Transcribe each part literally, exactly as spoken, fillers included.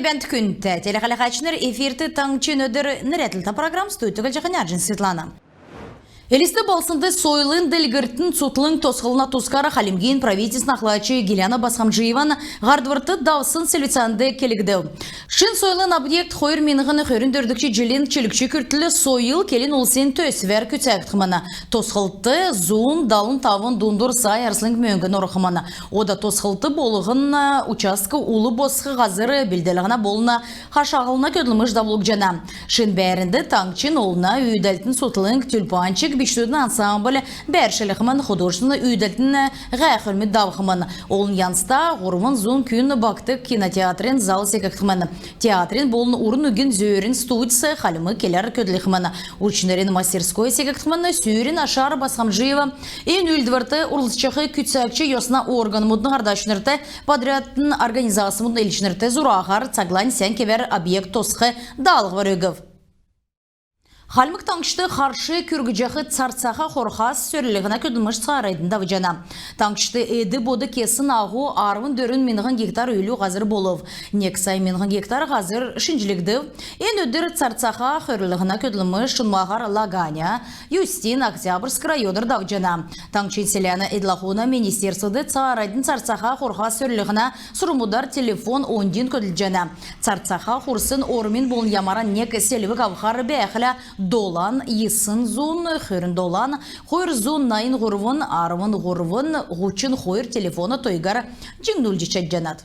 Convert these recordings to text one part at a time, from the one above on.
Бәәнт, күндтә телехәләһәчнр! Эфирт «Таңһчин өдр» нерәдлтә программ. Студьд Түгәлҗәһин Арҗин Светлана. Элст балһснд сойлын делгрлтин цутхлң тосхлһна тускар Хальмгин правительствин ахлач Гиляна Босхомджиеван һардврт давсн селвлцәнд келгдв. Шин сойлын объект хойр миңһн хөрн дөрвдгч җилин чилгч күртл сойл келн улсин төсвәр күцәгдхмн. Тосхлтд зун далн тавн дундур сай арслң мөңгн орхмн. Ода тосхлт болһн участк ул босх һазр белдлһнә болн хашалһна көдлмш давулгдҗана. Шин бәәрнд таңһчин олна үүдәлтин цутхлң «Тюльпанчик» бичкдүдин ансамбль бәәршлхмн. Художественн үүдәлтин һәәхүлмүд давхмн. Олн янзта һурвн зун күн багтдг кинотеатрин зал секгдхмн. Театрин болн урн үгин зөөрин студьс хальмг келәр көдлхмн. Урчнрин мастерской секгдхмн. Сүүрин ашар Босхомджиева эн үүлдврт орлцҗах күцәгч йосна органмудын һардачнрт, подрядн организацмудын элчнрт зураһар цаглань сән кевәр объект тосх даалһвр өгв. Хальмг Таңһчд харш күргҗәх царцаха хорхас сөрлһнә көдлмш цааранднь давҗана. Таңһчд эд-бод кесн аһу арвн дөрвн миңһн гектар үлү һазр болв. Нег сай миңһн гектар һазр шинҗлгдв. Эн өдр царцаха хөрлһнә көдлмш шунмһаһар Лаганя, Юстин, Октябрьск районар давҗана. Таңһчин селәнә эдл-ахун министерствд цааранднь царцаха хорхас сөрлһнә сурврмудар телефон оньдин көдлҗәнә. Царцаха хурсн ормин болн ямаран нег селвг авхар бәәхлә, долан йисн зун хөрн долан, хойр зун найн һурвн, арвн һурвн, һучн хойр телефона тойгар җиңнүлҗ чадҗанат.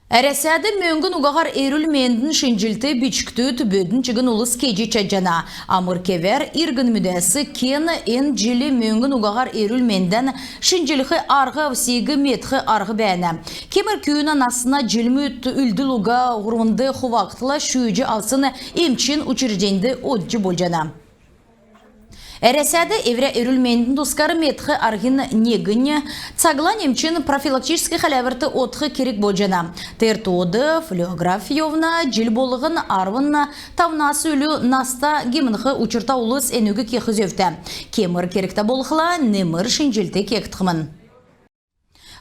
Әрәсәд мөңгн угаһар эрүл-мендин шинҗллт бичкдүд, бөдүн чигн улс кеҗ чадҗана. Амр кевәр иргнмүдәс кен эн җил мөңгн угаһар эрүл-мендән шинҗлх арһ авсиг медх арһ бәәнә. Кемр күүнә насна җилмүд үлдл уга һурвнд хувагдхла, шүүҗ авсн эмчин учрежденьд одҗ болҗана. Әрәсәд эврә эрүл-мендин тускар медх арһин негнь — цаглань эмчин профилактическ хәләврт одх керг болҗана. Тер тоод флюорографь йовна. Җил болһн арвн тавнас үлү наста гемнх учрта улс энүг кех зөвтә. Кемр кергтә болхла, немр шинҗллт кегдхмн.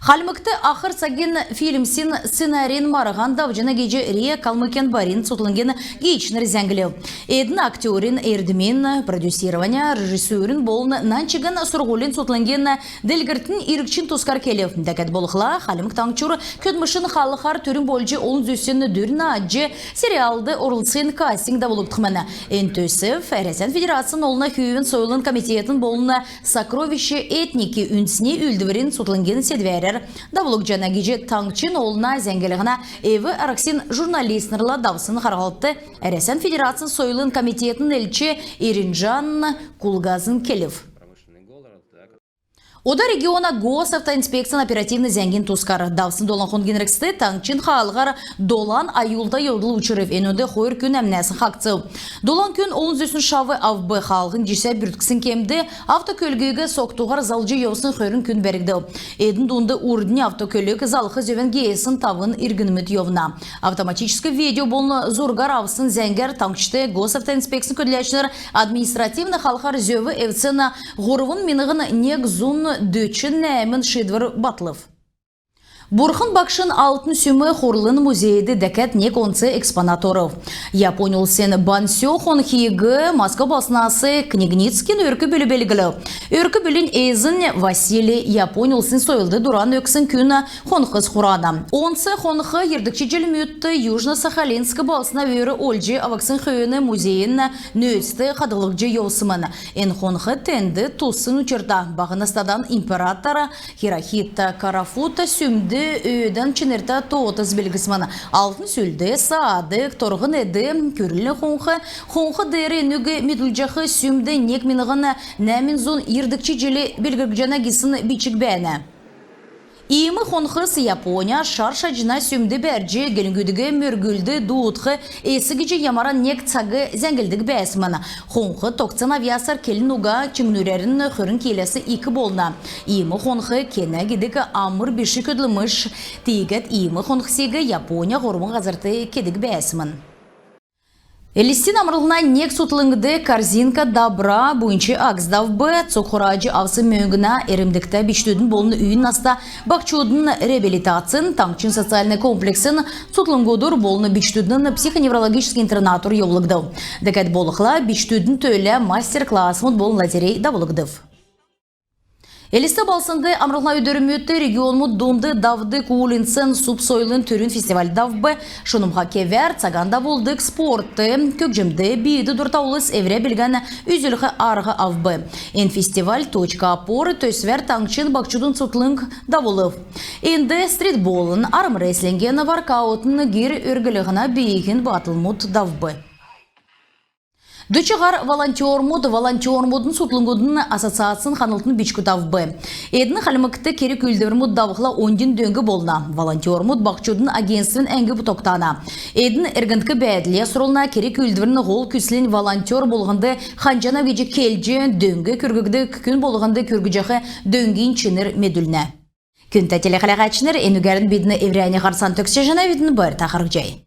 Хальмгт ахр цагин фильмсин сценарин марһан давҗана гиҗ РИА «Калмыкиян» барин цутхлңгин гиичнр зәңглв. Эдн актерин эрдмин, продюсирования, режиссурин болн нань чигн сурһулин цутхлңгин делгрлтин иргчин тускар келв. Дәкәд болхла, Хальмг Таңһчур көдлмшин халхар түрүн болҗ олн зүсн дүр наадҗ, сериалд орлцхин кастинг давулгдхмн. Эн төсв Әрәсән Федерацин олна хүүвин сойлын комитетин болн «Сокровища этники» үндсн үүлдврин цутхлңгин седвәрәр давулгдҗана гиҗ таңһчин олна зәңглһнә эв-арһсин журналистнрла давсн харһлтд Әрәсән Федерацин сойлын комитетин элч Эринҗан Кулгазн келв. Ода региона Госавтоинспекцин оперативн зәңгин тускар. Давсн долан хонгин эргцд таңһчин хаалһар долан аюлта йовдл учрв. Энүнд хойр күн әмнәсн хаһцв. Долан күн олн зүсн шав авв. Хаалһин җисә бүртксн кемд автокөлгиг согтуһар залҗ йовсн хөрн күн бәргдв. Эдн дунд урднь автокөлг залх зөвән геесн тавн иргнмүд йовна. Автоматическ видео болн зургар авсн зәңгәр таңһчд Госавтоинспекцин көдләчнр административн халхар зөв эвдсн һурвн миңһн нег зун дөчн нәәмн шиидвр батлв. Бурхн Багшин алтн сүм хурлын музейд дәкәд нег онц экспонат орв. Япон улсин бансё хонхиг Москва балһснас Княгницкин өрк-бүл белглв. Өрк-бүлин эзн Василий япон улсин сойлд дуран өгсн күн хонхс хурана. Онц хонх йирдгч җилмүдт Южно-Сахалинск балһсна өөр олҗ авгдсн хөөн музейин нөөцд хадһлгдҗ йовсмн. Эн хонх тенд туссн учрта. Баһ настадан император Хирохито Карафуто сүмд өөдән чинртә тоотыг белглсмн. Алтн сүлд, саадг, торһн эд, күрл хонх, хонх деер энүг медүлҗәх сүмд нег миңһн нәәмн зун йирдгч җил белглгдҗәнә гисн бичг бәәнә. Иим хонхс Япония шар шаҗна сүмд бәрҗ, гелңгүдиг мөргүлд дуудх эс гиҗ ямаран нег цаг зәңглдг бәәсмн. Хонх тогтсн авъясар келн уга чиңнүрәрн хөрн киләс ик болна. Иим хонх кенә гидг амр биш көдлмш. Тиигәд иим хонхсиг Япония һурвн һазрт кедг бәәсмн. Элстин амрлһна нег цутхлңд «Корзинка добра» буйнч акц давв. Цуг хураҗ авсн мөңгнә эрмдгтә бичкдүдин болн үйн наста баһчудын реабилитацин, таңһчин социальн комплексин цутхлңгур болн бичкдүдин психоневрологическ интернатур йовулгдв. Дәкәд болхла бичкдүдин төлә мастер-классмуд болн лотерей давулгдв. Элст балһснд амрлһна өдрмүдт регионмуд дунд давдг уульнцин субсойлын түрүн фестиваль давв. Шунмһа кевәр цаган давулдг спортд, көгҗмд бийд дурта улс эврә билгән үзүлх арһ авв. Эн фестиваль «Точка опоры» төсвәр таңһчин баһчудын цутхлң давулв. Энд стритболын, армрестлингин, воркаутын, гир өрглһнә, бииһин батлмуд давв. Дуч һар волонтермуд Волонтермудын цутхлңгудын ассоциацин ханлтын бичгүд авв. Эдн Хальмгт керг-үүлдврмүд давхла оньдин дөң болна. Волонтермуд баһчудын агентствин әңгд тогтана. Эдн эргндк бәәдл асрулна. Керг-үүлдврин һол күслнь волонтер болһнд ханҗанав гиҗ келҗ, дөң күргдг күн болһнд күргҗәх дөңгин чинр медүлнә. Күндтә телехәләгчнр, энүгәрн бидн эврәннь һарцан төгсәҗәнәвидн. Байрта харһцхай.